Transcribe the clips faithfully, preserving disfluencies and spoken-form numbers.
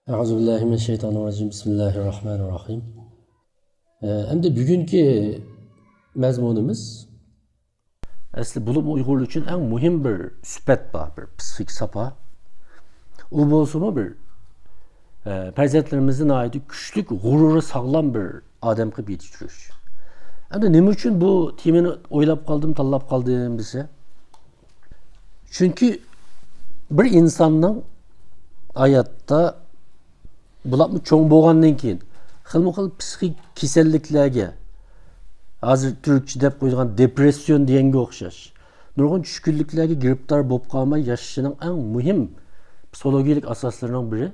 أعوذ بالله من الشيطان الرجيم. بسم الله الرحمن الرحيم. ئە، ئەمدى بۈگۈنكى مەزمۇنىمىز ئەسلى بولۇپمۇ ئۇيغۇرلار ئۈچۈن ئەڭ مۇھىم بىر سۈپەت بار، بىر پسىخىك ساپا. ئۇ بولسىمۇ بىر، ئە، پەرزەنتلىرىمىزنى ناھايىتى كۈچلۈك، غۇرۇرى ساغلام بىر ئادەم قىلىپ يېتىشتۈرۈش. ئەمدى نېمە ئۈچۈن بۇ تېمىنى ئويلاپ قالدىم، تاللاپ قالدىم دېسە، چۈنكى بىر ئىنساننىڭ ھاياتتا بولۇپمۇ چوڭ بولغاندىن كېيىن خىلمۇ خىل پسىخىك كېسەللىكلەرگە، ھازىر تۈركچە دەپ قويىدىغان دېپرېسسىيون دېگەنگە ئوخشاش، نۇرغۇن چۈشكۈنلۈكلەرگە گىرىپتار بولۇپ قالماي ياشىشىنىڭ ئەڭ مۇھىم پسىخولوگىيەلىك ئاساسلىرىنىڭ بىرى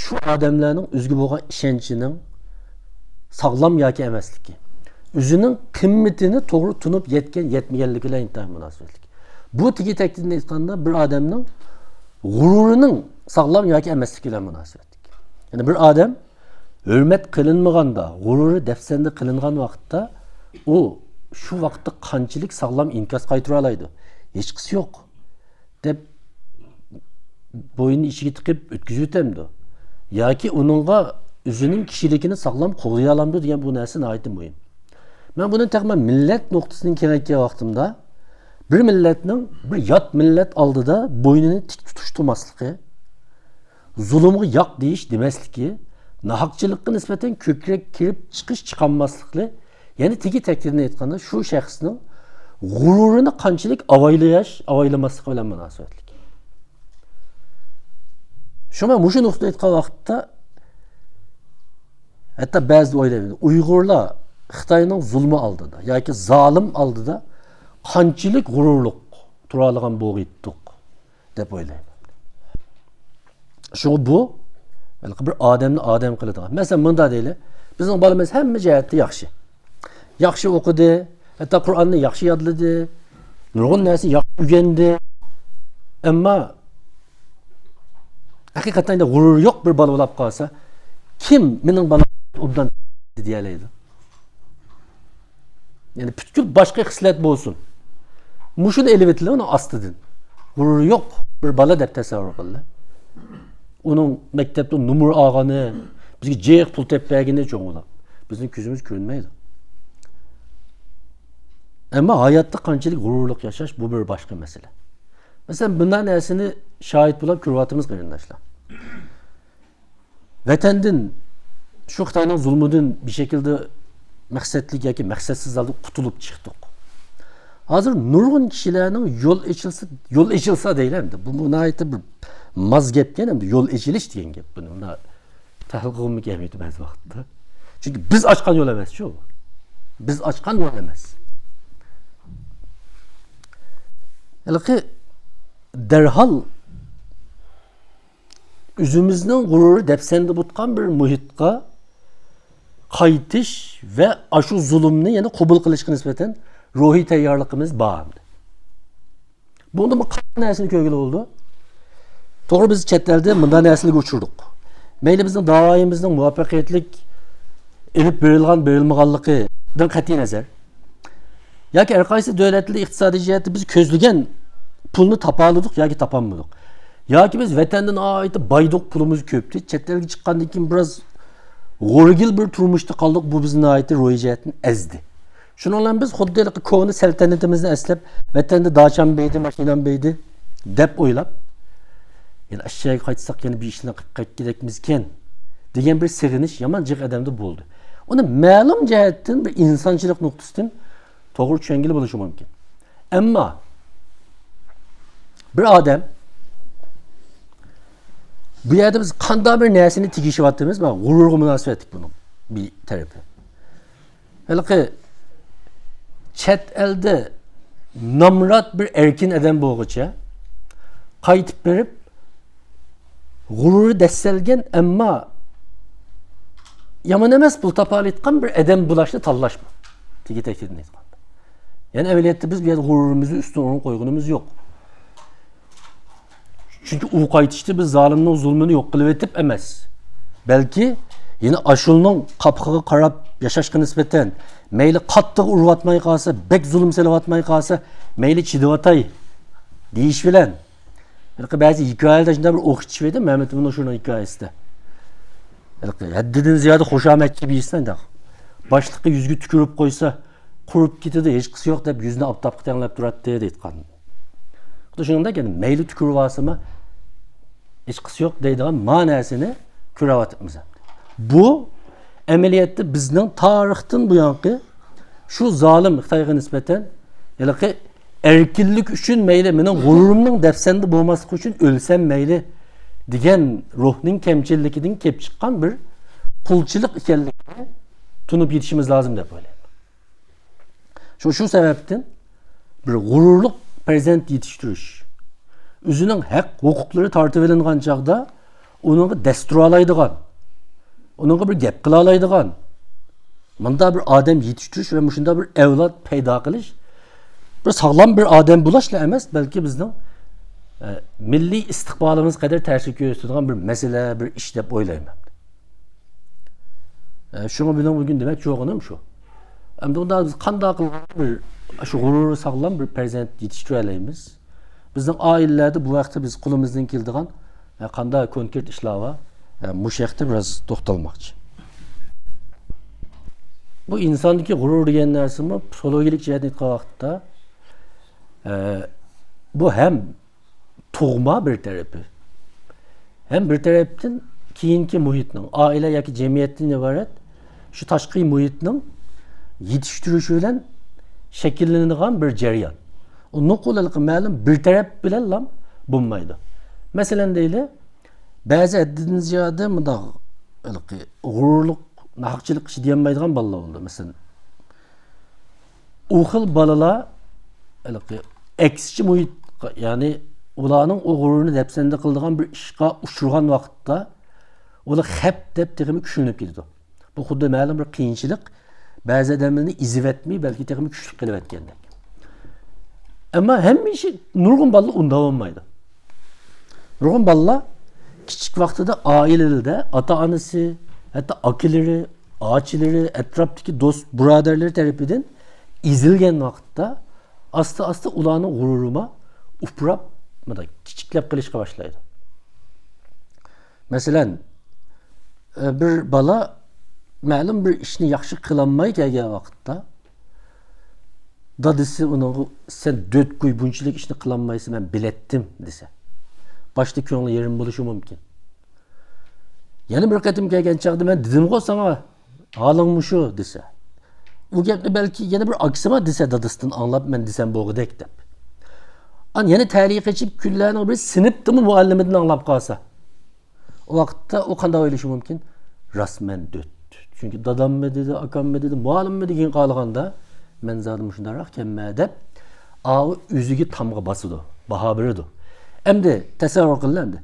شۇ ئادەملەرنىڭ ئۆزىگە بولغان ئىشەنچىنىڭ ساغلام ياكى ئەمەسلىكى، ئۆزىنىڭ قىممىتىنى توغرا تونۇپ يەتكەن يەتمىگەنلىكى بىلەن ئىنتايىن مۇناسىۋەتلىك. بۇ تېگى تەكتىدىن ئېيتقاندا، بىر ئادەمنىڭ غۇرۇرىنىڭ ساغلام ياكى ئەمەسلىكى بىلەن مۇناسىۋەتلىك. يەنى بىر ئادەم ھۆرمەت قىلىنمىغاندا، غۇرۇرى دەپسەندە قىلىنغان ۋاقىتتا، ئۇ شۇ ۋاقىتتا قانچىلىك ساغلام ئىنكاس قايتۇرالايدۇ؟ ھېچقىسى يوق، دەپ بوينىنى ئىچىگە تىقىپ ئۆتكۈزۈۋېتەمدۇ؟ ياكى ئۇنىڭغا ئۆزىنىڭ كىشىلىكىنى ساغلام قوغدىيالامدۇ دېگەن بۇ نەرسە ناھايىتى مۇھىم. مەن بۇنى تېخى مەن مىللەت نۇقتىسىدىن كېڭەيتكەن ۋاقتىمدا، بىر مىللەتنىڭ بىر يات مىللەت ئالدىدا بوينىنى تىك تۇتۇش تۇرماسلىقى، زۇلۇمغا ياق دېيىش دېمەسلىكى، ناھەقچىلىققا نىسبەتەن كۆكرەك كېرىپ چىقىش چىقالماسلىقى، يەنى تېگى تەكتىدىن ئېيتقاندا، شۇ شەخسنىڭ غۇرۇرىنى قانچىلىك ئاۋايلاش، ئاۋايلىماسلىقى بىلەن مۇناسىۋەتلىك. شۇڭا مۇشۇ نۇقتىدا ئېيتقان ۋاقىتتا، ھەتتا بەزىدە ئويلايمەن، ئۇيغۇرلار خىتاينىڭ زۇلمى ئالدىدا ياكى زالىم ئالدىدا قانچىلىك غۇرۇرلۇق تۇرالىغان بولغىيتتۇق دەپ ئويلايمەن. شۇڭا بۇ ھېلىقى بىر ئادەمنى ئادەم قىلىدىغان. مەسىلەن، مۇنداق دەيلى، بىزنىڭ بالىمىز ھەممە جەھەتتە ياخشى. ياخشى ئوقۇدى، ھەتتا قۇرئاننى ياخشى يادلىدى، نۇرغۇن نەرسە ياخشى ئۆگەندى. ئەمما ھەقىقەتەن غۇرۇرى يوق بىر بالا بولاپ قالسا، كىم مېنىڭ بالام ئوبدان دېيەلەيدۇ؟ يەنى پۈتكۈل باشقا خىسلەت بولسۇن، مۇشۇنى ئېلىۋېتىلى ئۇنىڭ ئاستىدىن. غۇرۇرى يوق بىر بالا دەپ تەسەۋۋۇر قىلدى. ئۇنىڭ مەكتەپتە نومۇر ئالغىنى، بىزگە جىق پۇل تېپىپ بەرگىنى چوڭ بولاپ بىزنىڭ كۆزىمىز كۆرمەيدۇ. ئەمما ھاياتتا قانچىلىك غۇرۇرلۇق ياشاش، بۇ بىر باشقا مەسىلە. مەسىلەن، بۇنداق نەرسىنى شاھىت بولاپ كۆرۈۋاتىمىز، قېرىنداشلار. ۋەتەندىن، شۇ خىتاينىڭ زۇلمىدىن بىر شەكىلدە مەقسەتلىك ياكى مەقسەتسىز ھالدا قۇتۇلۇپ چىقتۇق. ھازىر نۇرغۇن كىشىلەرنىڭ يول ئېچىلسا، يول ئېچىلسا دەيلى ئەمدى. بۇ، بۇ ناھايىتى بىر ماس گەپكەن ئەمدى، يول ئېچىلىش دېگەن گەپ. بۇنى مۇنداق تەھلىل قىلغۇممۇ كەلمەيدۇ بەزى ۋاقىتتا. چۈنكى بىز ئاچقان يول ئەمەسچۇ. بىز ئاچقان يول ئەمەس. ھېلىقى دەرھال ئۆزىمىزنىڭ غۇرۇرى دەپسەندە بولۇپ قالغان بىر مۇھىتقا قايتىش ۋە ئاشۇ زۇلۇمنى يەنە قوبۇل قىلىشقا نىسبەتەن روھىي تەييارلىقىمىز بار. بۇنىڭدىن بىر قانچە نەرسىنى كۆرگىلى بولىدۇ. توغرا، بىز چەت ئەلدە مۇنداق نەرسىلەرگە ئۇچرىدۇق. مەيلى بىزنىڭ داۋايىمىزنىڭ مۇۋەپپەقىيەتلىك ئېلىپ بېرىلغان، بېرىلمىغانلىقىدىن قەتئىي نەزەر، ياكى ھەر قايسى دۆلەتلەردە ئىقتىسادىي جەھەتتە بىز كۆزلىگەن پۇلنى تاپالىدۇق ياكى تاپالمىدۇق. ياكى بىز ۋەتەندە ناھايىتى بايدۇق، پۇلىمىز كۆپتى. چەت ئەلگە چىققاندىن كېيىن بىراز غورىگىل بىر تۇرمۇشتا قالدۇق. بۇ بىزنى ناھايىتى روھىي جەھەتتىن ئەزدى. شۇنىڭ بىلەن بىز خۇددى ھېلىقى كونا سەلتەنىتىمىزنى ئەسلەپ، ۋەتەندە داچام بەيدى، ماشىنام بەيدى دەپ ئويلاپ، يەنە ئاشۇ يەرگە قايتساق يەنە بىر ئىشلارنى قىلىپ قايتقىدەكمىزكەن دېگەن بىر سېغىنىش يامان جىق ئادەمدە بولدى. ئۇنى مەلۇم جەھەتتىن بىر ئىنسانچىلىق نۇقتىسىدىن توغرا چۈشەنگىلى بولۇشى مۇمكىن. ئەمما بىر ئادەم، بۇ يەردە بىز قانداق بىر نەرسىنى تېگىشىۋاتىمىز، مانا، غۇرۇرغا مۇناسىۋەتلىك بۇنىڭ بىر تەرىپى. ھېلىقى چەت ئەلدە نامرات بىر ئەركىن ئادەم بولغۇچە، قايتىپ بېرىپ، غۇرۇرى دەسسەلگەن، ئەمما يامان ئەمەس پۇل تاپالايدىغان بىر ئادەم بولۇشنى تاللاشمۇ؟ تېگى تەكتىدىن ئېيتقاندا. يەنى ئەمەلىيەتتە بىز بۇ يەردە غۇرۇرىمىزنى ئۈستۈن ئورۇن قويغىنىمىز يوق. چۈنكى ئۇ قايتىشتا بىز زالىمنىڭ زۇلمىنى يوق قىلىۋېتىپ ئەمەس، بەلكى يەنە ئاشۇنىڭ قاپىقىغا قاراپ ياشاشقا نىسبەتەن، مەيلى قاتتىق ئۇرۇۋاتماي قالسا، بەك زۇلۇم سېلىۋاتماي قالسا، مەيلى چىدىۋاتاي دېيىش بىلەن، ھېلىقى بەزى ھېكايىلەردە شۇنداق بىر ئوخشىتىش بەردى مەمەت ئىبن ئوشۇرنىڭ ھېكايىسىدە. ھېلىقى ھەددىدىن زىيادە خۇشامەتچى بىرسى، باشلىققا يۈزىگە تۈكۈرۈپ قويسا، قۇرۇپ كېتىدۇ، ھېچقىسى يوق دەپ يۈزىنى ئاپتاپقا تەڭلەپ تۇراتتى دەيدىغان. خۇددى شۇنىڭدەك، يەنى مەيلى تۈكۈرۈۋالسىمۇ، ھېچقىسى يوق دەيدىغان مەنىسىنى كۆرۈۋاتىمىز. بۇ ئەمەلىيەتتە بىزنىڭ تارىختىن بۇيانقى شۇ زالىم خىتايغا نىسبەتەن ھېلىقى ئەركىنلىك ئۈچۈن مەيلى مېنىڭ غۇرۇرۇمنىڭ دەپسەندە بولماسلىقى ئۈچۈن ئۆلسەم مەيلى دېگەن روھنىڭ كەمچىللىكىدىن كېلىپ چىققان بىر قۇلچىلىق ئىكەنلىكىنى تونۇپ يېتىشىمىز لازىم دەپ ئويلايمەن. شۇ، شۇ سەۋەبتىن بىر غۇرۇرلۇق پەرزەنت يېتىشتۈرۈش، ئۆزىنىڭ ھەق ھوقۇقلىرى تارتىۋېلىنغان چاغدا ئۇنىڭغا دەستۇرالايدىغان، ئۇنىڭغا بىر گەپ قىلالايدىغان، مۇنداق بىر ئادەم يېتىشتۈرۈش ۋە مۇشۇنداق بىر ئەۋلاد پەيدا قىلىش، بىر ساغلام بىر ئادەم بولۇشلا ئەمەس، بەلكى بىزنىڭ، ئە، مىللىي ئىستىقبالىمىز قەدەر تەسىر كۆرسىتىدىغان بىر مەسىلە، بىر ئىش دەپ ئويلايمەن. ئە، شۇڭا مېنىڭ بۈگۈن دېمەكچى بولغىنىم شۇ. ئەمدى ئۇنداق بىز قانداق قىلغان بىر، شۇ غۇرۇرى ساغلام بىر پەرزەنت يېتىشتۈرەلەيمىز؟ بىزنىڭ ئائىلىلەردە بۇ ھەقتە بىز قولىمىزدىن كېلىدىغان، ئە، قانداق كونكرېت ئىشلار بار؟ ئە، مۇشۇ ھەقتە بىراز توختالماقچى. بۇ ئىنساندىكى غۇرۇر دېگەن نەرسىمۇ پسىخولوگىيەلىك جەھەتتىن ئېيتقان ۋاقىتتا، ئە، بۇ ھەم تۇغما بىر تەرىپى، ھەم بىر تەرەپتىن كېيىنكى مۇھىتنىڭ، ئائىلە ياكى جەمئىيەتتىن ئىبارەت شۇ تاشقى مۇھىتنىڭ يېتىشتۈرۈشى بىلەن شەكىللىنىدىغان بىر جەريان. ئۇ نوقۇل ھېلىقى مەلۇم بىر تەرەپ بىلەنلا بولمايدۇ. مەسىلەن دەيلى، بەزى ھەددىدىن زىيادە مۇنداق ھېلىقى غۇرۇرلۇق، ناھەقچىلىق ئىشى دېيەلمەيدىغان بالىلار بولىدۇ. مەسىلەن، ئۇ خىل بالىلار ھېلىقى ئەكسىچە مۇھىتقا، يەنى ئۇلارنىڭ ئۇ غۇرۇرىنى دەپسەندە قىلىدىغان بىر ئىشقا ئۇچرىغان ۋاقىتتا، ئۇلار خەپ دەپ تېخىمۇ كۈچلىنىپ كېتىدۇ. بۇ خۇددى مەلۇم بىر قىيىنچىلىق بەزى ئادەملەرنى ئېزىۋەتمەي، بەلكى تېخىمۇ كۈچلۈك قىلىۋەتكەندەك. ئەمما ھەممە ئىشى، نۇرغۇن بالىلار ئۇنداق بولمايدۇ. نۇرغۇن بالىلار كىچىك ۋاقتىدا ئائىلىدە ئاتا-ئانىسى، ھەتتا ئاكىلىرى، ئاچىلىرى، ئەتراپتىكى دوست بۇرادەرلىرى تەرىپىدىن ئېزىلگەن ۋاقىتتا، ئاستا-ئاستا ئۇلارنىڭ غۇرۇرىمۇ ئۇپراپ، مۇنداق كىچىكلەپ قېلىشقا باشلايدۇ. مەسىلەن، بىر بالا مەلۇم بىر ئىشنى ياخشى قىلالماي كەلگەن ۋاقىتتا، دادىسى ئۇنىڭغا، سەن دۆتكوي، بۇنچىلىك ئىشنى قىلالمايسەن، مەن بىلەتتىم، دېسە، باشتا كۆڭلى يېرىم بولۇشى مۇمكىن. يەنە بىر قېتىم كەلگەن چاغدا، مەن دېدىمغۇ ساڭا، ھالىڭ مۇشۇ، دېسە، ئۇ گەپنى بەلكى يەنە بىر ئاكىسىمۇ دېسە، دادىسىدىن ئاڭلاپ، مەن دېسەم بولغۇدەك دەپ. ئان يەنە تەلىيى قېچىپ، كۈنلەرنىڭ بىرى سىنىپتىمۇ مۇئەللىمىدىن ئاڭلاپ قالسا، ئۇ ۋاقىتتا ئۇ قانداق ئويلىشى مۇمكىن؟ راست، مەن دۆت. چۈنكى داداممۇ دېدى، ئاكاممۇ دېدى، مۇئەللىممۇ دېگەن قالغاندا، مەن زادى مۇشۇنداقراق ئىكەنمەن دەپ، ئاۋۇ ئۆزىگە تامغا باسىدۇ، باھا بېرىدۇ. ئەمدى تەسەۋۋۇر قىلىڭ ئەمدى.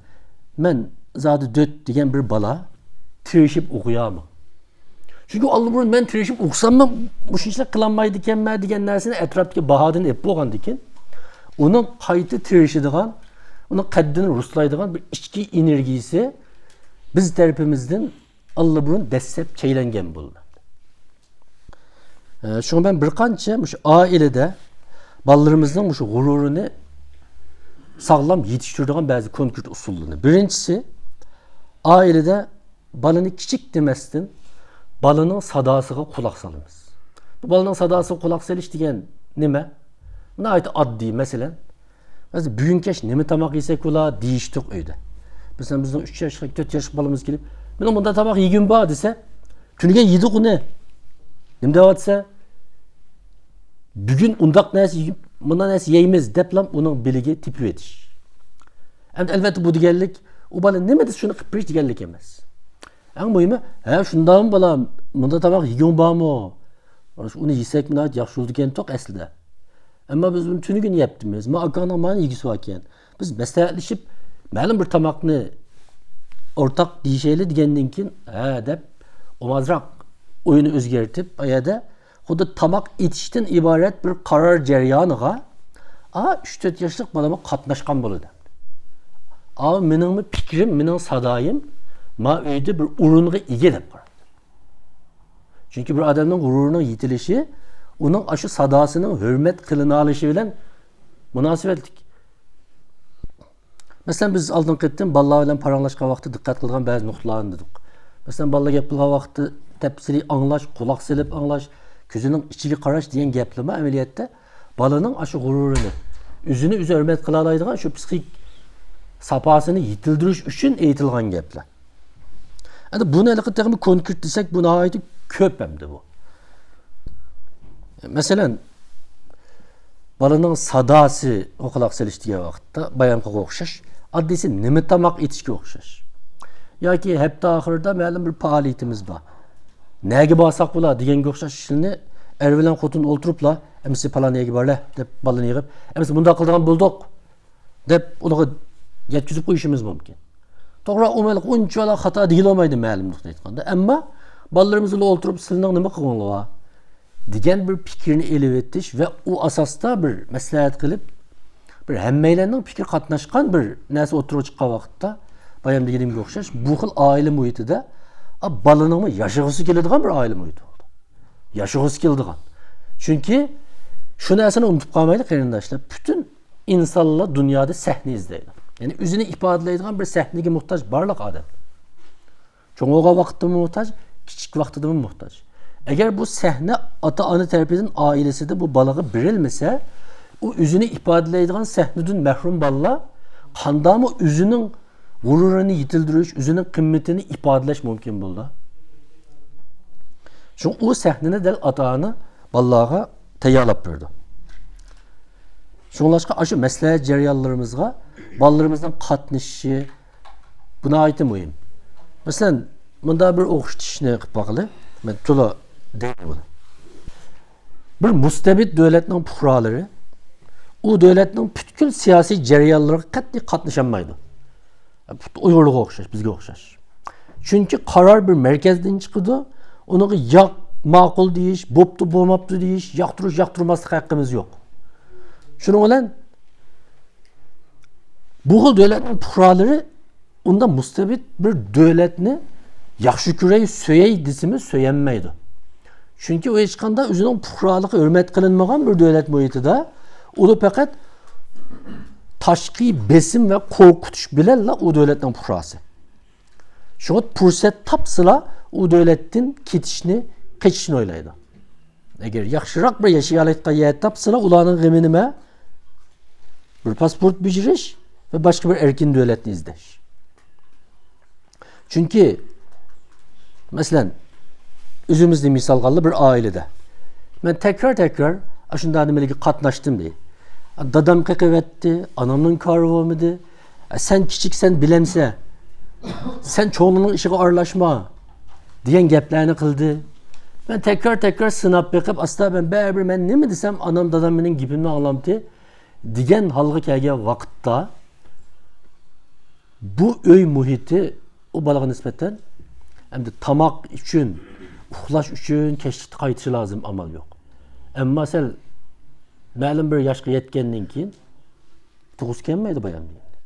مەن زادى دۆت دېگەن بىر بالا تىرىشىپ ئوقۇيامۇ؟ چۈنكى ئاللىبۇرۇن مەن تىرىشىپ ئوقۇساممۇ مۇشۇنچىلىك قىلالمايدىكەنمەن دېگەن نەرسىنى ئەتراپتىكى باھادىن ئېلىپ بولغاندىكىن، ئۇنىڭ قايتا تىرىشىدىغان، ئۇنىڭ قەددىنى رۇسلايدىغان بىر ئىچكى ئېنېرگىيىسى بىز تەرىپىمىزدىن ئاللىبۇرۇن دەسسەپ چەكلەنگەن بولىدۇ. ئە، شۇڭا مەن بىر قانچە مۇشۇ ئائىلىدە بالىلىرىمىزنىڭ مۇشۇ غۇرۇرىنى ساغلام يېتىشتۈرىدىغان بەزى كونكرېت ئۇسۇللىرىنى. بىرىنچىسى، ئائىلىدە بالىنى كىچىك دېمەستىن، بالىنىڭ ساداسىغا قۇلاق سالىمىز. بۇ بالىنىڭ ساداسىغا قۇلاق سېلىش دېگەن نېمە؟ ناھايىتى ئاددىي. مەسىلەن، مەسىلەن، بۈگۈن كەچ نېمە تاماق يېسەك بولا دېيىشتۇق ئۆيدە. مەسىلەن، بىزنىڭ ئۈچ ياشلىق، تۆت ياشلىق بالىمىز كېلىپ، مېنىڭ مۇنداق تاماق يېگۈم بار دېسە، تۈنۈگۈن يېدۇق ئۇنى. نېمە دەۋاتىسەن؟ بۈگۈن ئۇنداق نەرسە يېگۈم، مۇنداق نەرسە يەيمىز دەپلا ئۇنىڭ بېلىگە تېپىۋېتىش. ئەمدى ئەلۋەتتە بۇ دېگەنلىك، ئۇ بالا نېمە دېسە شۇنى قىلىپ بېرىش دېگەنلىك ئەمەس. ئەڭ مۇھىمى، ھە، شۇنداقمۇ بالام، مۇنداق تاماق يېگۈڭ بارمۇ؟ ئۇنى يېسەك ناھايىتى ياخشى بولىدىكەنتۇق ئەسلىدە. ئەمما بىز بۇنى تۈنۈگۈن يەپتىمىز. ما ئاكاڭنىڭ مانا يېگۈسى باركەن. بىز مەسلىھەتلىشىپ، مەلۇم بىر تاماقنى ئورتاق دېيىشەيلى دېگەندىن كېيىن، ھە دەپ، ئومازراق ئويۇنى ئۆزگەرتىپ، ئۇ يەردە خۇددى تاماق ئېتىشتىن ئىبارەت بىر قارار جەريانىغا، ئا، ئۈچ تۆت ياشلىق بالىمۇ قاتناشقان بولىدۇ. ئا، مېنىڭمۇ پىكرىم، مېنىڭ سادايىم ما ئۆيدە بىر ئورۇنغا ئىگە دەپ قارايدۇ. چۈنكى بىر ئادەمنىڭ غۇرۇرىنىڭ يېتىلىشى ئۇنىڭ ئاشۇ ساداسىنىڭ ھۆرمەت قىلىنالىشى بىلەن مۇناسىۋەتلىك. مەسىلەن، بىز ئالدىنقى قېتىم بالىلار بىلەن پاراڭلاشقان ۋاقىتتا دىققەت قىلىدىغان بەزى نۇقتىلارنى دېدۇق. مەسىلەن، بالىلار گەپ قىلغان ۋاقىتتا تەپسىلىي ئاڭلاش، قۇلاق سېلىپ ئاڭلاش، كۆزىنىڭ ئىچىگە قاراش دېگەن گەپلىرىمۇ ئەمەلىيەتتە بالىنىڭ ئاشۇ غۇرۇرىنى، ئۆزىنى ئۆزى ھۆرمەت قىلالايدىغان شۇ پسىخىك ساپاسىنى يېتىلدۈرۈش ئۈچۈن ئېيتىلغان گەپلەر. ئەمدى بۇنى ھېلىقى تېخىمۇ كونكرېت دېسەك، بۇ ناھايىتى كۆپ ئەمدى بۇ. مەسىلەن، بالىنىڭ ساداسىغا قۇلاق سېلىش دېگەن ۋاقىتتا بايام قىلغان ئوخشاش، ئاددىيسى نېمە تاماق ئېتىشكە ئوخشاش. ياكى ھەپتە ئاخىرىدا مەلۇم بىر پائالىيىتىمىز بار. نەگە بارساق بولا دېگەنگە ئوخشاش ئىشلارنى ئەر بىلەن خوتۇن ئولتۇرۇپلا، ئەمىسە پالان يەرگە بارلە دەپ بالىنى يىغىپ، ئەمىسە مۇنداق قىلىدىغان بولدۇق دەپ ئۇنىڭغا يەتكۈزۈپ قويۇشىمىز مۇمكىن. توغرا، ئۇ مەلۇم ئۇنچىۋالا خاتا دېيىلمايدۇ مەلۇم نۇقتىدىن ئېيتقاندا. ئەمما بالىلىرىمىز بىلەن ئولتۇرۇپ سىلىنىڭ نېمە قىلغىنىڭلار بار دېگەن بىر پىكىرنى ئېلىۋېتىش ۋە ئۇ ئاساستا بىر مەسلىھەت قىلىپ، بىر ھەممەيلەننىڭ پىكرى قاتناشقان بىر نەرسە ئوتتۇرىغا چىققان ۋاقىتتا، بايام دېگىنىمگە ئوخشاش، بۇ خىل ئائىلە مۇھىتىدا، ئا، بالىنىڭمۇ ياشىغۇسى كېلىدىغان بىر ئائىلە مۇھىتى بولىدۇ. ياشىغۇسى كېلىدىغان. چۈنكى شۇ نەرسىنى ئۇنتۇپ قالمايلى، قېرىنداشلار. پۈتۈن ئىنسانلار دۇنيادا سەھنە ئىزدەيدۇ. يەنى ئۆزىنى ئىپادىلەيدىغان بىر سەھنىگە موھتاج بارلىق ئادەم. چوڭ بولغان ۋاقىتتىمۇ موھتاج، كىچىك ۋاقتىدىمۇ موھتاج. ئەگەر بۇ سەھنە ئاتا-ئانا تەرىپىدىن ئائىلىسىدە بۇ بالىغا بېرىلمىسە، ئۇ ئۆزىنى ئىپادىلەيدىغان سەھنىدىن مەھرۇم بالىلار قانداقمۇ ئۆزىنىڭ غۇرۇرىنى يېتىلدۈرۈش، ئۆزىنىڭ قىممىتىنى ئىپادىلەش مۇمكىن بولىدۇ؟ شۇڭا ئۇ سەھنىنى دەل ئاتا-ئانا بالىلارغا تەييارلاپ بېرىدۇ. شۇڭلاشقا ئاشۇ مەسلىھەت جەريانلىرىمىزغا بالىلىرىمىزنىڭ قاتنىشىشى، بۇ ناھايىتى مۇھىم. مەسىلەن، مۇنداق بىر ئوخشىتىشنى قىلىپ باقىلى. مەن تولا دەيمەن بۇنى. بىر مۇستەبىت دۆلەتنىڭ پۇقرالىرى ئۇ دۆلەتنىڭ پۈتكۈل سىياسىي جەريانلىرىغا قەتئىي قاتنىشالمايدۇ. ئۇيغۇرلارغا ئوخشاش، بىزگە ئوخشاش. چۈنكى قارار بىر مەركەزدىن چىقىدۇ، ئۇنىڭغا ياق، ماقۇل دېيىش، بوپتۇ، بولماپتۇ دېيىش، ياقتۇرۇش، ياقتۇرماسلىق ھەققىمىز يوق. شۇنىڭ بىلەن بۇ خىل دۆلەتنىڭ پۇقرالىرى ئۇنداق مۇستەبىت بىر دۆلەتنى ياخشى كۆرەي، سۆيەي دېسىمۇ سۆيەلمەيدۇ. چۈنكى ئۇ ھېچقانداق ئۆزىنىڭ پۇقرالىقى ھۆرمەت قىلىنمىغان بىر دۆلەت مۇھىتىدا ئۇلار پەقەت تاشقى بېسىم ۋە قورقۇتۇش بىلەنلا ئۇ دۆلەتنىڭ پۇقراسى. شۇڭا پۇرسەت تاپسىلا ئۇ دۆلەتتىن كېتىشنى، قېچىشنى ئويلايدۇ. ئەگەر ياخشىراق بىر ياشىيالايدىغان يەر تاپسىلا، ئۇلارنىڭ غېمى نېمە؟ بىر پاسپورت بېجىرىش ۋە باشقا بىر ئەركىن دۆلەتنى ئىزدەش. چۈنكى، مەسىلەن، ئۆزىمىزنى مىسالغا ئالدى، بىر ئائىلىدە مەن تەكرار-تەكرار ئاشۇنداق نېمىلەرگە قاتناشتىم دەي. دادام قېقىۋەتتى، ئانامنىڭ كارى بولمىدى. سەن كىچىكسەن، بىلەمسەن، سەن چوڭلارنىڭ ئىشىغا ئارىلاشما دېگەن گەپلەرنى قىلدى. مەن تەكرار-تەكرار سىناپ بېقىپ، ئاستا مەن بەرىبىر مەن نېمە دېسەم ئانام، دادام مېنىڭ گېپىمنى ئاڭلامتى دېگەن ھالغا كەلگەن ۋاقىتتا، بۇ ئۆي مۇھىتى ئۇ بالىغا نىسبەتەن ئەمدى تاماق ئۈچۈن، ئۇخلاش ئۈچۈن كەچلىكتە قايتىشى لازىم، ئامال يوق. ئەمما سەل مەلۇم بىر ياشقا يەتكەندىن كېيىن تۇغۇسى كەلمەيدۇ بايام دېگەندەك.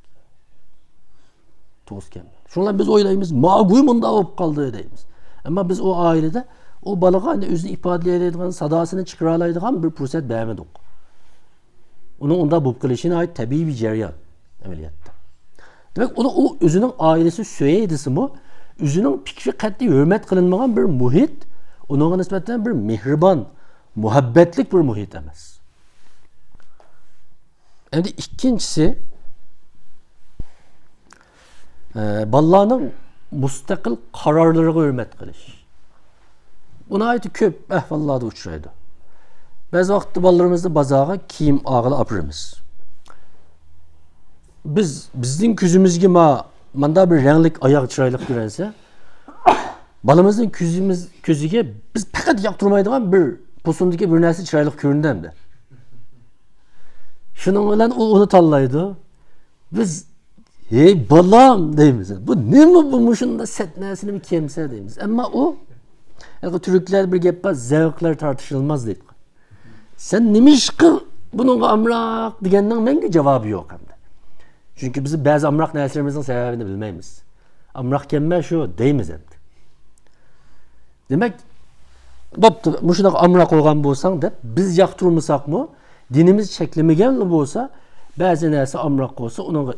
تۇغۇسى كەلمەيدۇ. شۇڭا بىز ئويلايمىز، ماگۇي مۇنداق بولۇپ قالدى دەيمىز. ئەمما بىز ئۇ ئائىلىدە ئۇ بالىغا ئەنە ئۆزىنى ئىپادىلىيەلەيدىغان، ساداسىنى چىقىرالايدىغان بىر پۇرسەت بەرمىدۇق. ئۇنىڭ ئۇنداق بولۇپ قېلىشى ناھايىتى تەبىئىي بىر جەريان ئەمەلىيەتتە. دېمەك، ئۇنى ئۇ ئۆزىنىڭ ئائىلىسى سۆيەي دېسىمۇ، ئۆزىنىڭ پىكرى قەتئىي ھۆرمەت قىلىنمىغان بىر مۇھىت، ئۇنىڭغا نىسبەتەن بىر مېھرىبان، مۇھەببەتلىك بىر مۇھىت ئەمەس. ئەمدى ئىككىنچىسى، ئە، بالىلارنىڭ مۇستەقىل قارارلىرىغا ھۆرمەت قىلىش. بۇ ناھايىتى كۆپ ئەھۋاللاردا ئۇچرايدۇ. بەزى ۋاقىتتا بالىلىرىمىزنى بازارغا كىيىم ئالغىلى ئاپىرىمىز. بىز، بىزنىڭ كۆزىمىزگە ما-، مانداق بىر رەڭلىك ئاياغ چىرايلىق كۆرۈنسە، بالىمىزنىڭ كۆزىمىز، كۆزىگە بىز پەقەت ياقتۇرمايدىغان بىر پوسۇندىكى بىر نەرسە چىرايلىق كۆرۈندى ئەمدى. شۇنىڭ بىلەن ئۇ ئۇنى تاللايدۇ. بىز، «ھەي، بالام» دەيمىز. «بۇ نېمە بۇ، مۇشۇنداق سەت نەرسىنىمۇ كىيەمسەن؟» دەيمىز. ئەمما ئۇ، ھېلىقى تۈركلەردە بىر گەپ بار، «زەۋقلەر تارتىشىلماز» دەيدىغان. «سەن نېمىشقا بۇنىڭغا ئامراق؟» دېگەننىڭ مەڭگۈ جاۋابى يوق ئەمدى. چۈنكى بىز بەزى ئامراق نەرسىلىرىمىزنىڭ سەۋەبىنى بىلمەيمىز. «ئامراقكەنمەن شۇ» دەيمىز ئەمدى. دېمەك، «بوپتۇ، مۇشۇنداق ئامراق بولغان بولساڭ» دەپ، بىز ياقتۇرمىساقمۇ، دىنىمىز چەكلىمىگەنلا بولسا، بەزى نەرسە ئامراق بولسا، ئۇنىڭغا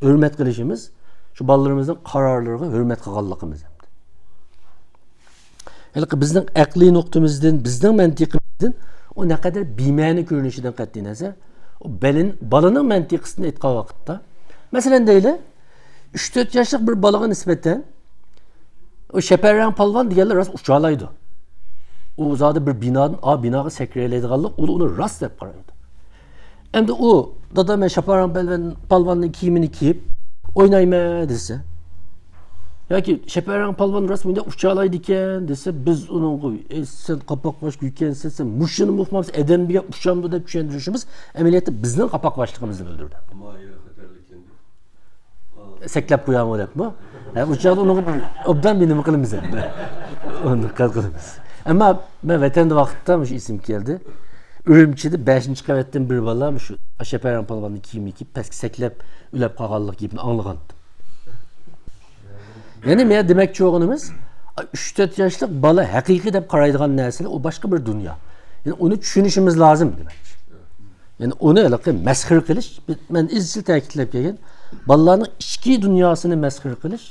ھۆرمەت قىلىشىمىز، شۇ بالىلىرىمىزنىڭ قارارلىرىغا ھۆرمەت قىلغانلىقىمىز ھەمدە. ھېلىقى بىزنىڭ ئەقلىي نۇقتىمىزدىن، بىزنىڭ مەنتىقىمىزدىن ئۇ نەقەدەر بىمەنە كۆرۈنۈشىدىن قەتئىينەزەر، ئۇ بەلىن-، بالىنىڭ مەنتىقىسىدىن ئېيتقان ۋاقىتتا، مەسىلەن دەيلى، ئۈچ تۆت ياشلىق بىر بالىغا نىسبەتەن ئۇ شەپەرەڭ پالۋان دېگەنلەر راست ئۇچالايدۇ. ئۇ زادى بىر بىنادىن ئا بىناغا سەكرەيلەيدىغانلىق، ئۇ ئۇنى راست دەپ قارايدۇ. ئەمدى ئۇ، دادا، مەن شەپەرەڭ پالۋان، پالۋاننىڭ كىيىمىنى كىيىپ ئوينايمەن دېسە، ياكى شەپەرەڭ پالۋان راست مۇنداق ئۇچالايدىكەن دېسە، بىز ئۇنىڭغا، ئەي، سەن قاپاقباش گۇيكەنسەن، سەن مۇشۇنىمۇ ئۇقمامسەن، ئادەم دېگەن ئۇچامدۇ دەپ چۈشەندۈرۈشىمىز ئەمەلىيەتتە بىزنىڭ قاپاقباشلىقىمىزنى بىلدۈرىدۇ. سەكلەپ قويامۇ دەپمۇ؟ ھە، ئۇ چاغدا ئۇنىڭغا بىر ئوبدان بىر نېمە قىلىمىز ئەمدى؟ ئۇنى دىققەت قىلىمىز. ئەمما مەن ۋەتەندە ۋاقىتتا مۇشۇ ئېسىمگە كەلدى. ئۈرۈمچىدە بەشىنچى قەۋەتتىن بىر بالا مۇشۇ شەپەرەڭ پالۋاننىڭ كىيىمىنى كىيىپ، پەسكە سەكلەپ ئۆلەپ قالغانلىق گېپىنى ئاڭلىغانتىم. يەنى مەن دېمەكچى بولغىنىمىز، ئۈچ تۆت ياشلىق بالا ھەقىقىي دەپ قارايدىغان نەرسىلەر، ئۇ باشقا بىر دۇنيا. يەنى ئۇنى چۈشىنىشىمىز لازىم دېمەكچى. يەنى ئۇنى ھېلىقى مەسخىرە قىلىش، مەن ئىزچىل تەكىتلەپ كەلگەن، بالىلارنىڭ ئىچكى دۇنياسىنى مەسخىرە قىلىش،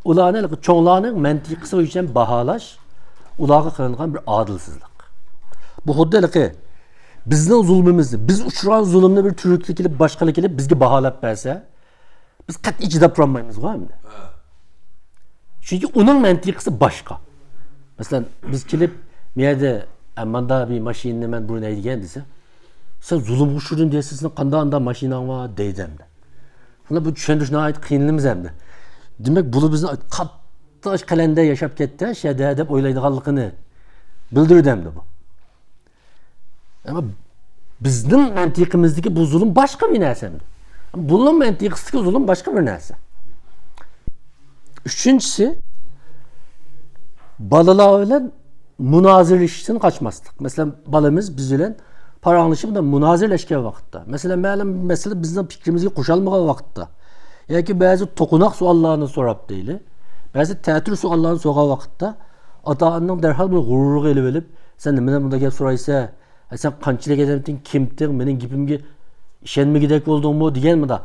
ئۇلارنى ھېلىقى چوڭلارنىڭ مەنتىقىسى بويىچە باھالاش، ئۇلارغا قىلىنغان بىر ئادىلسىزلىق. بۇ خۇددى ھېلىقى بىزنىڭ زۇلمىمىزنى، بىز ئۇچرىغان زۇلۇمنى بىر تۈركلەر كېلىپ، باشقىلار كېلىپ بىزگە باھالاپ بەرسە، بىز قەتئىي چىداپ تۇرالمايمىزغۇ ئەمدى. چۈنكى ئۇنىڭ مەنتىقىسى باشقا. مەسىلەن، بىز كېلىپ، «مەيەردە، ئە، ماندا بىر ماشىنىنى مەن بۇرۇن ھەيدىگەن» دېسە، «سەن زۇلۇمغا ئۇچرىدىڭ» دېسە، «سېنىڭ قانداق ئاندا ماشىناڭ بار؟» دەيدۇ ئەمدى. بۇنى بۇ چۈشەندۈرۈش ناھايىتى قىينىلىمىز ئەمدى. دېمەك، بۇلار بىزنى قاتتىق قەلەندە ياشاپ كەتتى، شەدە دەپ ئويلايدىغانلىقىنى بىلدۈردى ئەمدى بۇ. ئەمما بىزنىڭ مەنتىقىمىزدىكى بۇ زۇلۇم باشقا بىر نەرسە ئەمدى. بۇنىڭ مەنتىقىسىدىكى زۇلۇم باشقا بىر نەرسە. ئۈچىنچىسى، بالىلار بىلەن مۇنازىرىلىشىشتىن قاچماسلىق. مەسىلەن، بالىمىز بىز بىلەن پاراڭلىشىپ، مۇنازىرىلەشكەن ۋاقىتتا، مەسىلەن، مەلۇم مەسىلە بىزنىڭ پىكرىمىزگە قوشالمىغان ۋاقىتتا ياكى بەزى توقۇناق سوئاللارنى سوراپ دەيلى، بەزى تەتۈر سوئاللارنى سورىغان ۋاقىتتا، ئاتا-ئانىنىڭ دەرھال بىر غۇرۇرىغا ئېلىۋېلىپ، «سەن نېمىدىن بۇنداق گەپ سورايسەن؟ ئە، سەن قانچىلىك ئادەمتىن كىمتىڭ، مېنىڭ گېپىمگە ئىشەنمىگۈدەك بولدۇڭمۇ؟» دېگەن مۇنداق.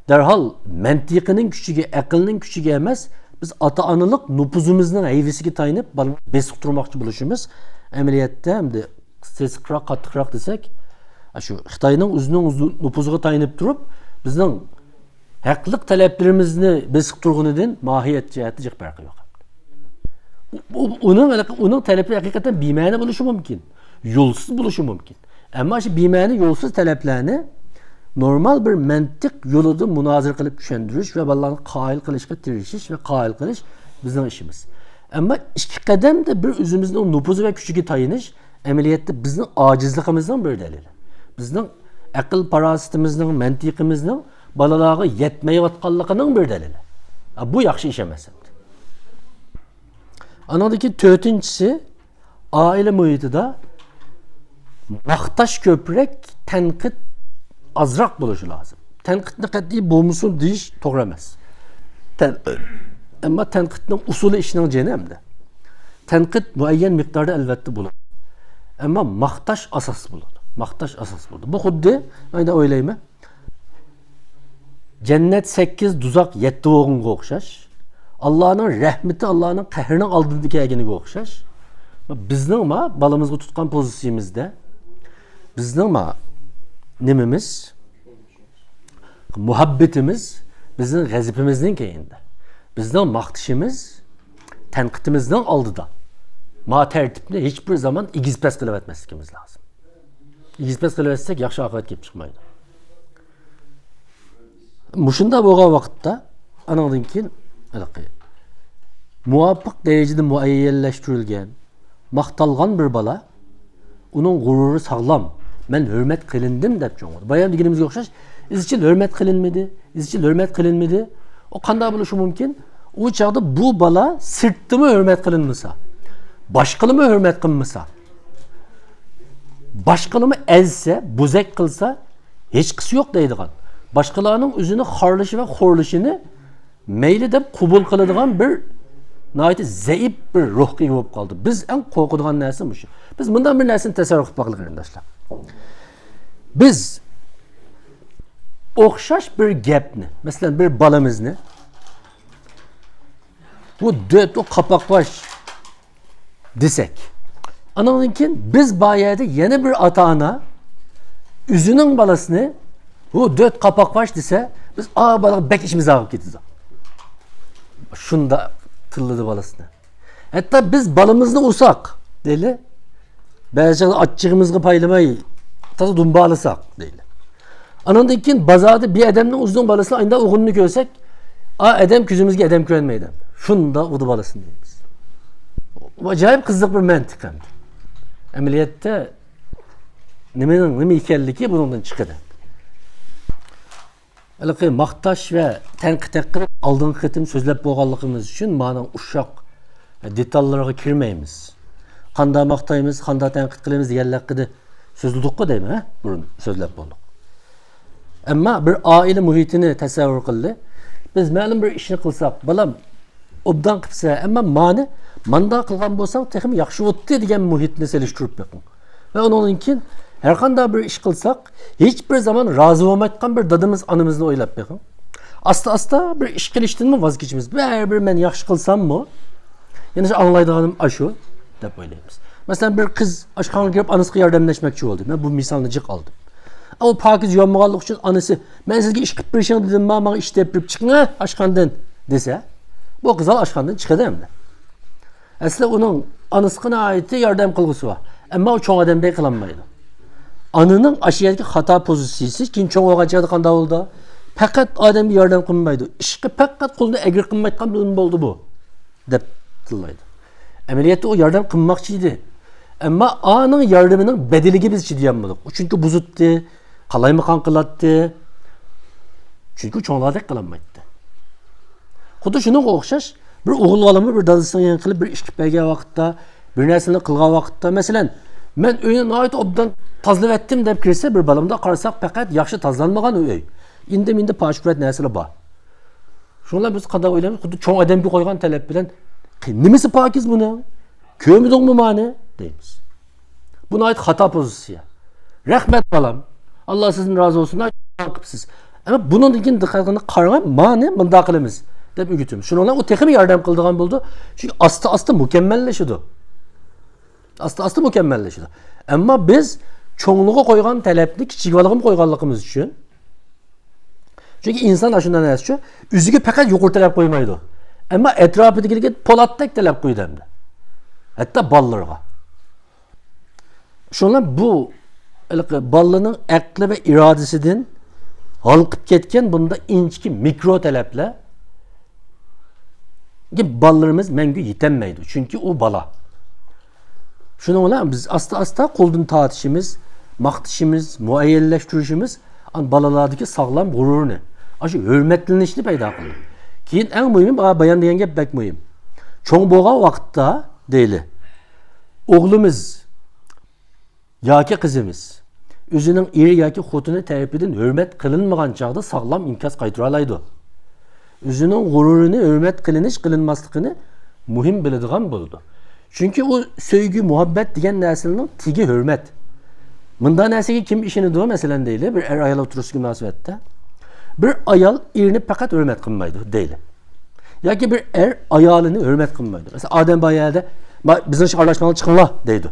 دەرھال مەنتىقىنىڭ كۈچىگە، ئەقىلنىڭ كۈچىگە ئەمەس، بىز ئاتا-ئانىلىق نوپۇزىمىزنىڭ ھەيۋىسىگە تايىنىپ، بالىنى بېسىقتۇرماقچى بولۇشىمىز ئەمەلىيەتتە ئەمدى سېسىقراق، قاتتىقراق دېسەك، شۇ خىتاينىڭ ئۆزىنىڭ نوپۇزىغا تايىنىپ تۇرۇپ، بىزنىڭ ھەقلىق تەلەپلىرىمىزنى بېسىقتۇرغىنىدىن ماھىيەت جەھەتتە جىق پەرقى يوق. ئۇ-، ئۇنىڭ، ئۇنىڭ تەلىپى ھەقىقەتەن بىمەنە بولۇشى مۇمكىن، يولسىز بولۇشى مۇمكىن. ئەمما شۇ بىمەنە، يولسىز تەلەپلەرنى نورمال بىر مەنتىق يولىدا مۇنازىرە قىلىپ چۈشەندۈرۈش ۋە بالىلارنى قايىل قىلىشقا تىرىشىش ۋە قايىل قىلىش بىزنىڭ ئىشىمىز. ئەمما ئىككى قەدەمدە بىر ئۆزىمىزنىڭ نوپۇزى ۋە كۈچىگە تايىنىش ئەمەلىيەتتە بىزنىڭ ئاجىزلىقىمىزنىڭ بىر دەلىلى. بىزنىڭ ئەقىل پاراسىتىمىزنىڭ، مەنتىقىمىزنىڭ بالىلارغا يەتمەيۋاتقانلىقىنىڭ بىر دەلىلى. ئا، بۇ ياخشى ئىش ئەمەس ئەمدى. ئانىڭدىن كېيىن تۆتىنچىسى، ئائىلە مۇھىتىدا ماختاش كۆپرەك، تەنقىد ئازراق بولۇشى لازىم. تەنقىدنى قەتئىي بولمىسۇن دېيىش توغرا ئەمەس. تەن-، ئەمما تەنقىدنىڭ ئۇسۇلى ئىشنىڭ جېنى ئەمدى. تەنقىد مۇئەييەن مىقداردا ئەلۋەتتە بولىدۇ. ئەمما ماختاش ئاساس بولىدۇ. ماختاش ئاساس بولىدۇ. بۇ خۇددى، مەن ئويلايمەن، جەننەت سەككىز، دوزاخ يەتتە بولغىنىغا ئوخشاش. ئاللانىڭ رەھمىتى، ئاللانىڭ قەھرىنىڭ ئالدىدا كەلگىنىگە ئوخشاش. بىزنىڭ ما بالىمىزغا تۇتقان پوزىتسىيىمىزدە، بىزنىڭ ما نېمىمىز، مۇھەببىتىمىز بىزنىڭ غەزىپىمىزنىڭ كەينىدە. بىزنىڭ ماختىشىمىز تەنقىدىمىزنىڭ ئالدىدا. ما تەرتىپنى ھېچ بىر زامان ئېگىز-پەس قىلىۋەتمەسلىكىمىز لازىم. ئېگىز-پەس قىلىۋەتسەك، ياخشى ئاقىۋەت كېلىپ چىقمايدۇ. مۇشۇنداق بولغان ۋاقىتتا، ئانىڭدىن كېيىن، ھېلىقى مۇۋاپىق دەرىجىدە مۇئەييەنلەشتۈرۈلگەن، ماختالغان بىر بالا، ئۇنىڭ غۇرۇرى ساغلام، «مەن ھۆرمەت قىلىندىم» دەپ چوڭىيىدۇ. بايام دېگىنىمىزگە ئوخشاش، ئىزچىل ھۆرمەت قىلىنمىدى، ئىزچىل ھۆرمەت قىلىنمىدى. ئۇ قانداق بولۇشى مۇمكىن؟ ئۇ چاغدا بۇ بالا سىرتتىمۇ ھۆرمەت قىلىنمىسا، باشقىلىمۇ ھۆرمەت قىلمىسا، باشقىلىمۇ ئەزسە، بوزەك قىلسا، ھېچقىسى يوق دەيدىغان، باشقىلارنىڭ ئۆزىنى خارلىشى ۋە خورلىشىنى مەيلى دەپ قوبۇل قىلىدىغان بىر ناھايىتى زەئىپ بىر روھقا ئىگە بولۇپ قالدى. بىز ئەڭ قورقىدىغان نەرسە مۇشۇ. بىز مۇنداق بىر نەرسىنى تەسەۋۋۇر قىلىپ باقىلى، قېرىنداشلار. بىز ئوخشاش بىر گەپنى، مەسىلەن، بىر بالىمىزنى، بۇ دۆت، ئۇ قاپاقباش دېسەك، ئانىڭدىن كېيىن بىز بار يەردە يەنە بىر ئاتا-ئانا ئۆزىنىڭ بالىسىنى، بۇ دۆت قاپاقباش دېسە، بىز، ئا، بالىغا بەك ئىچىمىز ئاغرىپ كېتىدۇ. شۇنداق تىللىدى بالىسىنى. ھەتتا بىز بالىمىزنى ئۇرساق، دەيلى، بەزى چاغدا ئاچچىقىمىزغا پايلىماي، تازا دۇمبالىساق، دەيلى. ئانىڭدىن كېيىن بازاردا بىر ئادەمنىڭ ئۆزىنىڭ بالىسىنى ئاينىدا ئوغلىنى كۆرسەك، ئا، ئادەم كۆزىمىزگە ئادەم كۆرۈنمەيدۇ. شۇنداق ئۇرىدۇ بالىسىنى دەيمىز. بۇ ئاجايىپ قىزىق بىر مەنتىق ئەمدى. ئەمەلىيەتتە نېمىنىڭ نېمە ئىكەنلىكى بۇنىڭدىن چىقىدۇ. ھېلىقى ماختاش ۋە تەنقىد ھەققىدە ئالدىنقى قېتىم سۆزلەپ بولغانلىقىمىز ئۈچۈن مانىڭ ئۇششاق دېتاللىرىغا كىرمەيمىز. قاندا ماختايمىز، قاندا تەنقىد قىلىمىز دېگەنلەر ھەققىدە سۆزلىدۇققۇ دەيمەن، ھە؟ بۇرۇن سۆزلەپ بولدۇق. ئەمما بىر ئائىلە مۇھىتىنى تەسەۋۋۇر قىلدى. بىز مەلۇم بىر ئىشنى قىلساق، بالام، ئوبدان قىپسەن، ئەمما مانى ماندا قىلغان بولساڭ تېخىمۇ ياخشى بوپتۇ دېگەن مۇھىتنى سېلىشتۇرۇپ بېقىڭ. ۋە ئۇنىڭدىن كېيىن ھەرقانداق بىر ئىش قىلساق، ھېچ بىر زامان رازى بولمايدىغان بىر دادىمىز، ئانىمىزنى ئويلاپ بېقىڭ. ئاستا-ئاستا بىر ئىش قىلىشتىنمۇ ۋاز كېچىمىز. بەرىبىر مەن ياخشى قىلساممۇ، يەنە شۇ ئاڭلايدىغىنىم ئاشۇ، دەپ ئويلايمىز. مەسىلەن، بىر قىز ئاشخانىغا كىرىپ ئانىسىغا ياردەملەشمەكچى بولدى. مەن بۇ مىسالنى جىق ئالدىم. ئۇ پاكىز يۇيالمىغانلىقى ئۈچۈن ئانىسى، مەن سىزگە ئىش قىلىپ بېرىشىڭ دېدىمما، ماڭا ئىش تېپىپ بېرىپ چىقىڭ ھە ئاشخانىدىن، دېسە، بۇ قىزال ئاشخانىدىن چىقىدۇ ئەمدى. ئەسلى ئۇنىڭ ئانىسىغا ناھايىتى ياردەم قىلغۇسى بار. ئەمما ئۇ چوڭ ئادەمدەك قىلالمايدۇ. ئانىنىڭ ئاشۇ يەردىكى خاتا پوزىتسىيىسى، كېيىن چوڭ بولغان چاغدا قانداق بولىدۇ؟ پەقەت ئادەمگە ياردەم قىلمايدۇ. ئىشقا پەقەت قولىنى ئەگرى قىلمايدىغان بىلەن بولدى بۇ، دەپ تىللايدۇ. ئەمەلىيەتتە ئۇ ياردەم قىلماقچى ئىدى. ئەمما ئانىڭ ياردىمىنىڭ بەدىلىگە بىز چىدىيالمىدۇق. ئۇ چۈنكى بۇزۇتتى، قالايمىقان قىلاتتى. چۈنكى چوڭلاردەك قىلالمايتتى. خۇددى شۇنىڭغا ئوخشاش، بىر ئوغۇل بالىمۇ بىر دادىسىنىڭ يېنىغا قېلىپ بىر ئىش قىلىپ بەرگەن ۋاقىتتا، بىر نەرسىنى قىلغان ۋاقىتتا، مەسىلەن، مەن ئۆينى ناھايىتى ئوبدان تازىلىۋەتتىم دەپ كىرسە، بىر بالامدا قارىساق، پەقەت ياخشى تازىلانمىغان ئۆي. ئىندى-مىندە پاش-پۇرەت نەرسىلەر بار. شۇڭا بىز قانداق ئويلايمىز؟ خۇددى چوڭ ئادەمگە قويغان تەلەپ بىلەن، «قى-، نېمىسى پاكىز بۇنىڭ؟ كۆرمىدىڭمۇ مانى؟» دەيمىز. بۇ ناھايىتى خاتا پوزىتسىيە. «رەھمەت، بالام. ئاللا سىزدىن رازى بولسۇن. ناھايىتى قىپسىز. ئەمما بۇنىڭدىن كېيىن دىققەت قىلىڭ، قاراڭ، مانى مۇنداق قىلىمىز» دەپ ئۆگىتىمىز. شۇنىڭ بىلەن ئۇ تېخىمۇ ياردەم قىلىدىغان بولىدۇ. چۈنكى ئاستا-ئاستا مۇكەممەللىشىدۇ. ئاستا-ئاستا مۇكەممەللىشىدۇ. ئەمما بىز چوڭلىغا قويغان تەلەپنى كىچىك بالىغىمۇ قويغانلىقىمىز ئۈچۈن، چۈنكى ئىنسان ئاشۇنداق نەرسىچۇ، ئۆزىگە پەقەت يۇقىرى تەلەپ قويمايدۇ. ئەمما ئەتراپىدىكىلەرگە پولاتتەك تەلەپ قويىدۇ ئەمدى. ھەتتا بالىلىرىغا. شۇڭا بۇ ھېلىقى بالىنىڭ ئەقلى ۋە ئىرادىسىدىن ھالقىپ كەتكەن بۇنداق ئىنچىكە مىكرو تەلەپلەر بالىلىرىمىز مەڭگۈ يېتەلمەيدۇ. چۈنكى ئۇ بالا. شۇنىڭ بىلەن بىز ئاستا-ئاستا قولدىن تارتىشىمىز، ماختىشىمىز، مۇئەييەنلەشتۈرۈشىمىز ئان-، بالىلاردىكى ساغلام غۇرۇرنى، ئاشۇ ھۆرمەتلىنىشنى پەيدا قىلىدۇ. كېيىن ئەڭ مۇھىم، بايان دېگەن گەپ بەك مۇھىم. چوڭ بولغان ۋاقىتتا دەيلى، ئوغلىمىز ياكى قىزىمىز ئۆزىنىڭ ئېرى ياكى خوتۇنى تەرىپىدىن ھۆرمەت قىلىنمىغان چاغدا ساغلام ئىنكاس قايتۇرالايدۇ. ئۆزىنىڭ غۇرۇرىنى، ھۆرمەت قىلىنىش قىلىنماسلىقىنى مۇھىم بىلىدىغان بولىدۇ. چۈنكى ئۇ سۆيگۈ، مۇھەببەت دېگەن نەرسىنىڭ تېگى ھۆرمەت. مۇنداق نەرسىگە كىم ئىشىنىدۇ، مەسىلەن، دەيلى، بىر ئەر-ئايال ئوتتۇرىسىدىكى مۇناسىۋەتتە؟ بىر ئايال ئېرىنى پەقەت ھۆرمەت قىلمايدۇ، دەيلى. ياكى بىر ئەر ئايالىنى ھۆرمەت قىلمايدۇ. مەسىلەن، ئادەم بار يەردە، «ما-، بىزنىڭ ئىشقا ئارىلاشماڭلار، چىقىڭلار» دەيدۇ.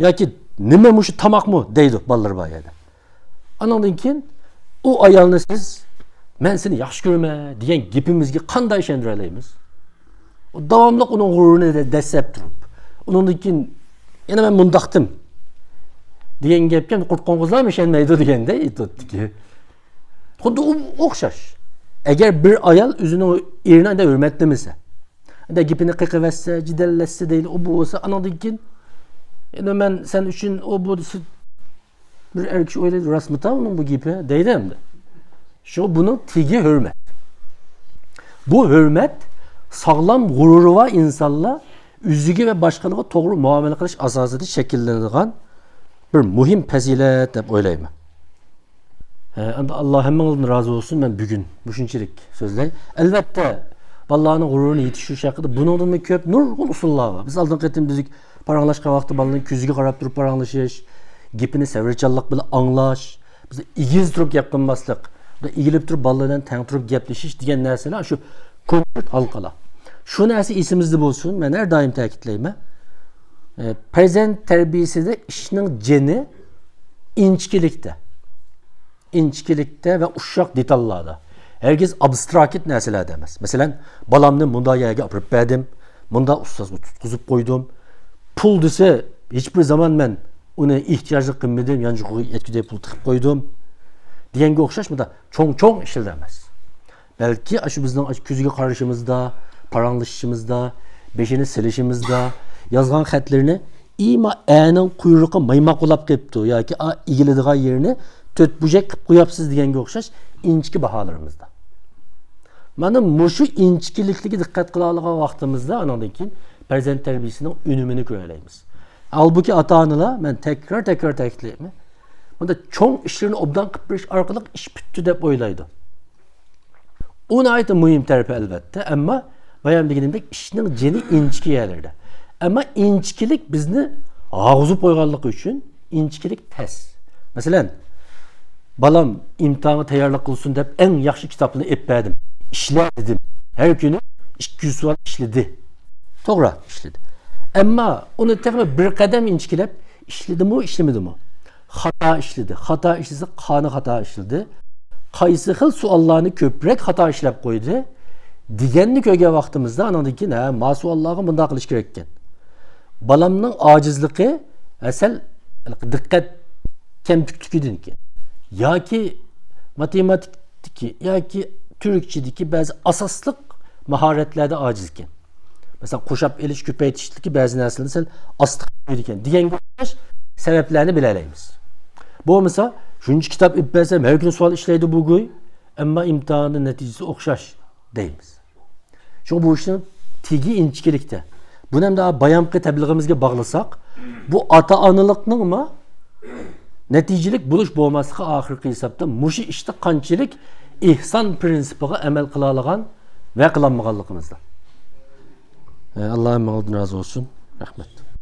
ياكى، «نېمە مۇشۇ تاماقمۇ؟» دەيدۇ بالىلىرى بار يەردە. ئانىڭدىن كېيىن ئۇ ئايالنى سىز، «مەن سېنى ياخشى كۆرىمەن» دېگەن گېپىمىزگە قانداق ئىشەندۈرەلەيمىز؟ ئۇ داۋاملىق ئۇنىڭ غۇرۇرىنى دە-، دەسسەپ تۇرۇپ، ئۇنىڭدىن كېيىن، «يەنە مەن مۇنداقتىم» دېگەن گەپكە قۇرت قوڭغۇزلارمۇ ئىشەنمەيدۇ دېگەندەك ئېيتىۋاتىدىكى. خۇددى ئۇ ئوخشاش. ئەگەر بىر ئايال ئۆزىنىڭ ئېرىنى ئەندە ھۆرمەتلىمىسە، ئەندە گېپىنى قېقىۋەتسە، جېدەللەشسە دەيلى، ئۇ بۇ بولسا، ئانىڭدىن كېيىن، «يەنە مەن سەن ئۈچۈن ئۇ بۇ» دېسە، بىر ئەر كىشى ئويلايدۇ، «راستمىتا ئۇنىڭ بۇ گېپى؟» دەيدۇ ئەمدى. شۇ بۇنىڭ تېگى ھۆرمەت. بۇ ھۆرمەت ساغلام غۇرۇرى بار ئىنسانلار ئۆزىگە ۋە باشقىلارغا توغرا مۇئامىلە قىلىش ئاساسىدا شەكىللىنىدىغان بىر مۇھىم پەزىلەت دەپ ئويلايمەن. ھە، ئەمدى ئاللا ھەممىڭىزدىن رازى بولسۇن، مەن بۈگۈن مۇشۇنچىلىك سۆزلەي. ئەلۋەتتە، بالىلارنىڭ غۇرۇرىنى يېتىشتۈرۈش ھەققىدە بۇنىڭدىنمۇ كۆپ نۇرغۇن ئۇسۇللار بار. بىز ئالدىنقى قېتىم دېدۇق، پاراڭلاشقان ۋاقىتتا بالىنىڭ كۆزىگە قاراپ تۇرۇپ پاراڭلىشىش، گېپىنى سەۋرچانلىق بىلەن ئاڭلاش، بىز ئېگىز تۇرۇپ گەپ قىلماسلىق، ئېگىلىپ تۇرۇپ بالىلار بىلەن تەڭ تۇرۇپ گەپلىشىش دېگەن نەرسىلەر شۇ كونكرېت ھالقىلار. شۇ نەرسە ئېسىمىزدە بولسۇن. مەن ھەر دائىم تەكىتلەيمەن. ئە، پەرزەنت تەربىيىسىدە ئىشنىڭ جېنى ئىنچىكىلىكتە. ئىنچىكىلىكتە ۋە ئۇششاق دېتاللاردا. ھەرگىز ئابستراكت نەرسىلەردە ئەمەس. مەسىلەن، بالامنى مۇنداق يەرگە ئاپىرىپ بەردىم، مۇنداق ئۇستازغا تۇتقۇزۇپ قويدۇم. پۇل دېسە، ھېچبىر زامان مەن ئۇنى ئېھتىياجلىق قىلمىدىم، يانچۇقىغا يەتكۈدەك پۇل تىقىپ قويدۇم دېگەنگە ئوخشاش مۇنداق چوڭ-چوڭ ئىشلار ئەمەس. بەلكى ئاشۇ بىزنىڭ ئاشۇ كۆزىگە قارىشىمىزدا، پاراڭلىشىشىمىزدا، بېشىنى سېلىشىمىزدا، يازغان خەتلىرىنى ئىما ئەنىڭ قۇيرۇقى مايماق بولاپ قېپتۇ ياكى ئا ئېگىلىدىغان يېرىنى تۆت بۇژەك قىلىپ قوياپسىز دېگەنگە ئوخشاش ئىنچىكە باھالىرىمىزدا. مانا مۇشۇ ئىنچىكىلىكلىككە دىققەت قىلالىغان ۋاقتىمىزدا ئانىڭدىن كېيىن پەرزەنت تەربىيىسىنىڭ ئۈنۈمىنى كۆرەلەيمىز. ھالبۇكى ئاتا-ئانىلار، مەن تەكرار-تەكرار تەكىتلەيمەن، بۇنداق چوڭ ئىشلىرىنى ئوبدان قىلىپ بېرىش ئارقىلىق ئىش پۈتتى دەپ ئويلايدۇ. ئۇ ناھايىتى مۇھىم تەرىپى ئەلۋەتتە، ئەمما بايام دېگىنىمدەك ئىشنىڭ جېنى ئىنچىكە يەرلەردە. ئەمما ئىنچىكىلىك بىزنى ھاغۇزۇپ قويغانلىقى ئۈچۈن ئىنچىكىلىك تەس. مەسىلەن، بالام ئىمتىھانغا تەييارلىق قىلسۇن دەپ ئەڭ ياخشى كىتابنى ئېلىپ بەردىم. ئىشلە دېدىم. ھەر كۈنى ئىككى يۈز سوئال ئىشلىدى. توغرا، ئىشلىدى. ئەمما ئۇنى تېخىمۇ بىر قەدەم ئىنچىكىلەپ، ئىشلىدىمۇ، ئىشلىمىدىمۇ؟ خاتا ئىشلىدى. خاتا ئىشلىسە، قانۇن خاتا ئىشلىدى. قايسى خىل سوئاللارنى كۆپرەك خاتا ئىشلەپ قويدى دېگەننى كۆرگەن ۋاقتىمىزدا، ئانىڭدىن كېيىن، ھە، ما سوئاللارغا مۇنداق قىلىش كېرەككەن. بالامنىڭ ئاجىزلىقى، ھە، سەل دىققەت كەمتۈكلۈكىدىنكەن. ياكى ماتېماتىكىدىكى، ياكى تۈركچىدىكى بەزى ئاساسلىق ماھارەتلەردە ئاجىزكەن. مەسىلەن، قوشاپ ئېلىش، كۆپەيتىشتىكى بەزى نەرسىلەرنى سەل ئاستا قىلىدىكەن دېگەنگە ئوخشاش سەۋەبلەرنى بىلەلەيمىز. بولمىسا، شۇنچە كىتاب ئېلىپ بەرسەم، ھەر كۈنى سوئال ئىشلەيدۇ بۇ گۇي، ئەمما ئىمتىھاننىڭ نەتىجىسى ئوخشاش دەيمىز. شۇڭا بۇ ئىشنىڭ تېگى ئىنچىكىلىكتە. بۇنى ئەمدى بايامقى تەبلىغىمىزگە باغلىساق، بۇ ئاتا-ئانىلىقنىڭمۇ نەتىجىلىك بولۇش بولماسلىقى ئاخىرقى ھېسابتا مۇشۇ ئىشتا قانچىلىك ئېھسان پىرىنسىپىغا ئەمەل قىلالىغان ۋە قىلالمىغانلىقىمىزدا. ئاللا ھەممىڭىزدىن رازى بولسۇن. رەھمەت.